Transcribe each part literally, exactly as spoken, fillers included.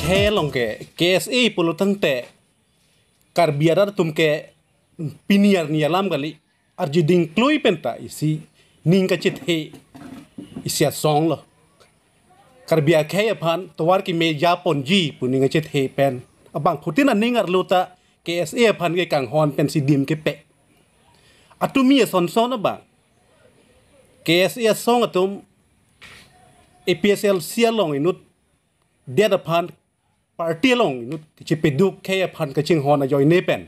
Khei along ke K S A pulo tangte Karbi arat atum ke pini arni alam kali, arjuding klui penta isi ning kachethe isi asong lo. Karbi akhei aphan tovar keme japonji pu ning kachethe pen abangphutin aning arlo ta K S A aphan ke kanghon pensi dim kepe. Atumi asonson abang K S A asong atum A P H L C along inut det aphan party along inut kachepeduk khei aphan kachinghon ajoine pen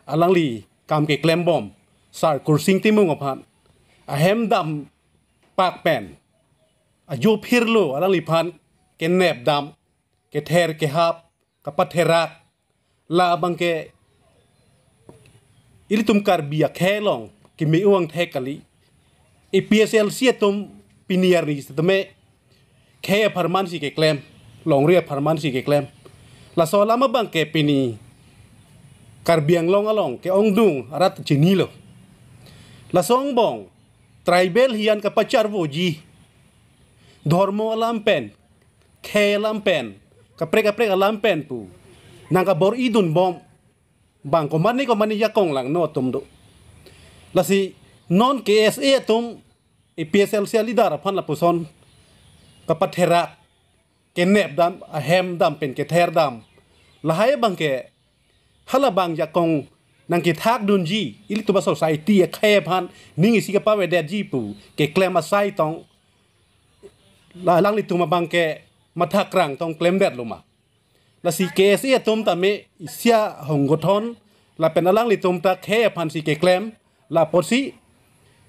alangli kam keklembom Sar Kursing Timung aphan ahem dampak pen ajo phirlo alangliphan kenep dam, kether kehap, kapatherak, labang ke ilitum Karbi akhei along keme-ong thek kali. A P H L C atum pini arni sitame khei apharman si keklem, longri apharman si keklem. Laso alam abang ke pini Karbi Anglong along ke-ongdung arat chinilo. Laso angbong tribal hiyan kapacharvoji, dhormo alam pen, khei alam pen, kaprek kaprek alam pen pu nangkabor-idunbom bang komane komane jakong langno atum do. Lasi non K S A atum A P H L C aleader aphan lapuson kapatherak, kenep dam, ahem dam pen kether dam, lahai abang ke halabang jakong nangkethakdunji, ilitum asociety akhei aphan ning isi kapavedetji pu keklem asai tong, la alanglitum abang ke mathakrang tong klemdetlo ma? Lasi K S A atum tame isi asonggothon lapen alanglitum ta khei aphan si keklem, la apotsi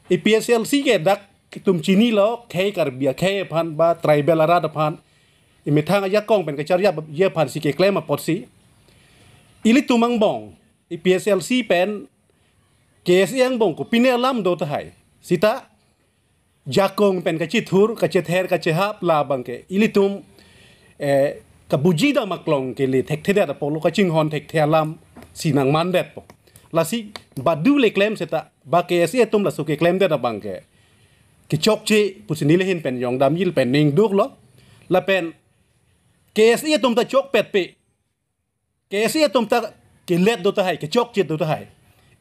A P H L C ke dak itum chinilo, khei Karbi akhei aphan ba tribal arat aphan emethang ajakong pen kacharjapji aphan si keklem apotsi ilitum angbong A P H L C pen K S A angbong kopine alam do tahai? Sita jakong pen kachithur, kachether, kachehap labang ke ilitum eh, kabuji dam aklong kele thekthedet apotlo, kachinghon thekthe alam si nangmandetpo. Lasi badu le klem seta ba K S A atum laso keklemdet abang ke kechokche pusi neli ahin pen jongdamji lapen ning duklo. Lapen K S A atum ta chokpetpe, K S A atum ta kelet do tahai, kechokche do tahai.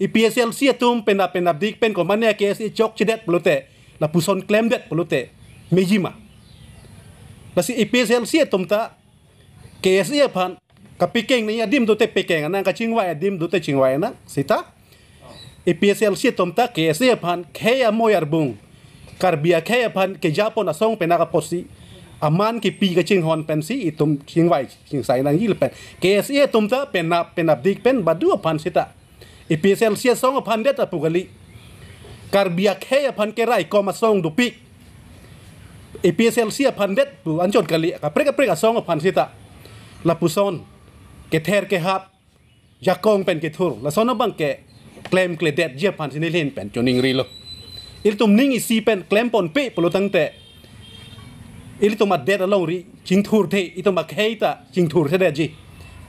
A P H L C atum penap penapdik pen komane K S A chokchedet pulote, lapuson klemdet pulote meji ma? Lasi A P H L C atum ta K S A aphan kapekeng nangji adim dote pekeng nang, kachingvai adim dote chingvai nang, sita A P H L C atum ta K S A aphan khei amoi arbung, Karbi akhei aphan kejapon asong penak apotsi aman kepi kachinghon pensi itum chingvai chingsai nangji lapen K S A atum ta penap penapdik pen badu aphan sita A P H L C asong aphan det apu kali, Karbi akhei aphan keraikom asong dopik, A P H L C aphan det pu anchot kali, kaprek kaprek asong aphan sita lapuson kether kehap, jakong pen kethur, lason abang ke klemkledetji aphan si neli ahin pen choningrilo. Ilitum ning isi pen klemponpe pulo tangte ilitum adet alongri chingthurthe, itum akhei ta chingthurthedetji.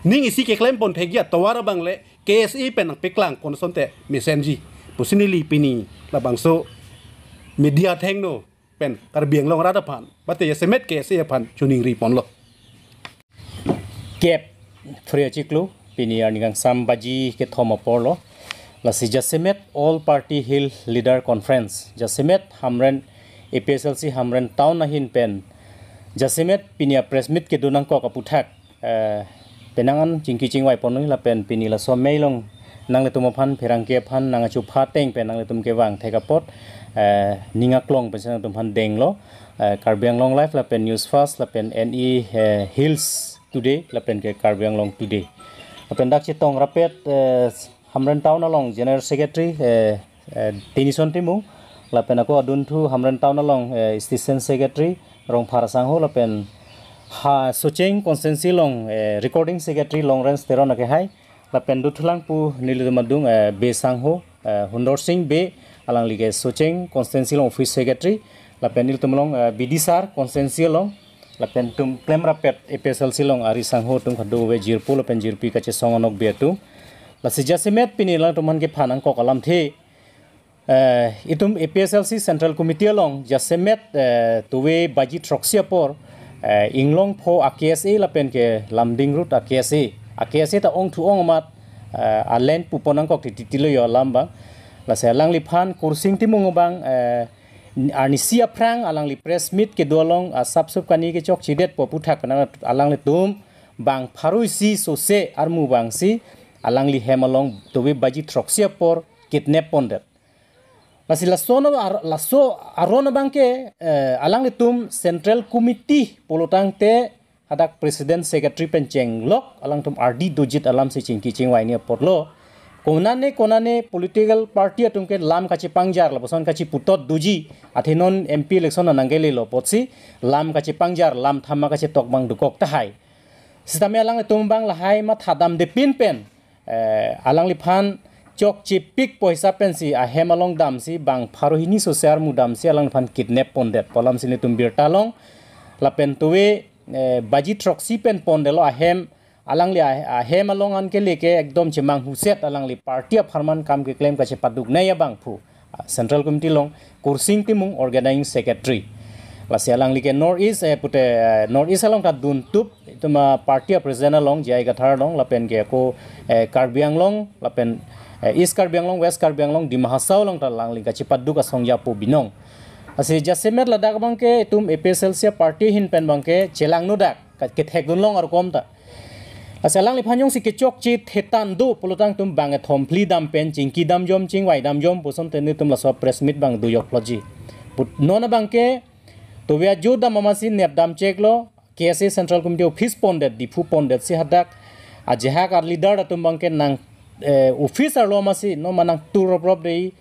Ning isi keklemponthekji atovar abang le K S A pen nangpeklang konsonte mesenji pusi neli pini labangso media athengno pen Karbi Anglong arat aphan, bate jasemet K S A aphan choningri ponlo. Kep, Phre achiklo, pini arni kangsam baji kethom aporlo. Lasi jasemet All Party Hill Leader Conference, jasemet Hamren, A P H L C Hamren Town ahin pen jasemet pini a press meet kedo nangkok aputhak, eh, penang an chingki chingvai ponlo lapen pini laso amei along nanglitum aphan pherangke aphan nang achupha ateng pen nanglitum kevang thek apot, eh, ning aklong pensi nangtum aphan denglo, eh, Karbi Anglong Live lapen News Fast lapen N E, eh, Hills Today lapen ke Karbi Anglong Today. Lapen dak chetong rapet, eh, Hamren Town along General Secretary, eh, eh, Tenison Timung, lapen ako adunthu Hamren Town along, eh, Assistant Secretary Rongphar Sangho, lapen ha Socheng Constituency along, eh, Recording Secretary Lawrence Teron akehai, lapen dothulang pu nelitum adung, eh, Bey Sangho, eh, Hundor Sing Bey, alangli ke Socheng Constituency along Office Secretary, lapen ilitum along, eh, B D Sar Constituency along, lapen itum klemrapet A P H L C along ari sangho atum kado ave jirpo lapen jirpi kachesong anok Bey atum. Lasi jasemet pini alangtum aphan kepha nangkok alamthe, eh, itum A P H L C Central Committee along jasemet, eh, tove baji throksi apor, eh, Inglongpho a-KSA lapen ke Lumding Road a-KSA. A-KSA ta ongthu ong amat, eh, a-land pupon nangkok titi lo yo alam abang. Lasi alangliphan Kursing Timung abang, eh, arnisi aphrang alangli press meet kedo along asapsup kani kechokchedetpo puthak pen alanglitum bang pharo isi sose armu abangsi alangli hem along tove baji throksi apor kidnap pondet. Lasi laso no ar-, laso aron abangke, eh, alanglitum Central Committee pulotangte hadak President Secretary pen chenglok alangtum ardi dojit alamsi chingki chingvaini apotlo. Konane konane political party atumke lam kachepangjar lapuson kacheputot doji, athe non MP election anangkelelo apotsi lam kachepangjar, lam thama kachetok abang dokok tahai. Sitame alanglitum abang lahai mathadamde pinpen, eh, alangliphan chokchepikpo hisap pensi ahem along damsi bang pharo hini sose armu damsi alangliphan kidnap pondetpo alamsi nelitum birta long. Lapen tove, eh, baji throksi pen pondetlo ahem, alangli ah-, ahem along anke leke ekdom chemanghuset alangli party apharman kam keklem kachepaduknei abangphu, ah, Central Committee along Kursing Timung Organizing Secretary. Lasi alangli ke North East, eh, pute, eh, North East along ta duntup, itum a-party a-president along J I Kathar along lapen ke ako, eh, Karbi Anglong lapen, eh, East Karbi Anglong, West Karbi Anglong, Dima Hasao along ta alangli kachepaduk asong japo binong. Lasi jasemet ladak abangke itum APHLC party ahin pen abangke chelangnodak, ka-, kethekdun long arukom ta. Lasi alangliphan jongsi kechokche thetan do pulotangtum bang ethom phli dam pen chingki damjom chingvai damjom puson te nelitum laso press meet abang dojok loji. But non abangke tove ajo dam amatsi nep damcheklo, KSA Central Committee office pondet, Diphu pondetsi hadak ajahak a-leader atum abangke nang, eh, office arlo amatsi no ma nangtur roprop dei,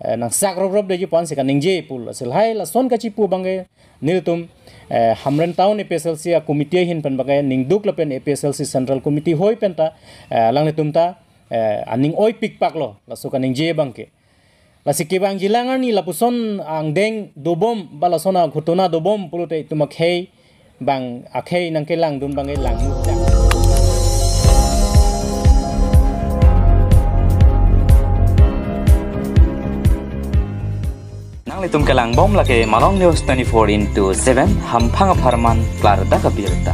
eh, nangsak roprop deji ponsi kaningje pulo. Lasi lahai lason kachepu abangke nelitum, eh, Hamren Town APHLC a-committee ahin pen abangke ningduk lapen APHLC Central Committee hoi penta, eh, alanglitum ta, eh, aning oipikpaklo laso kaningje abangke. Lasi kevangjilang arni lapuson angdeng dobom ba lason a-ghotona dobom pulote itum akhei abang, akhei nangkelangdun abangke langmukdak. Nanglitum kelangbom lake Malong News twenty-four into seven, hamphang apharman klardak abirta.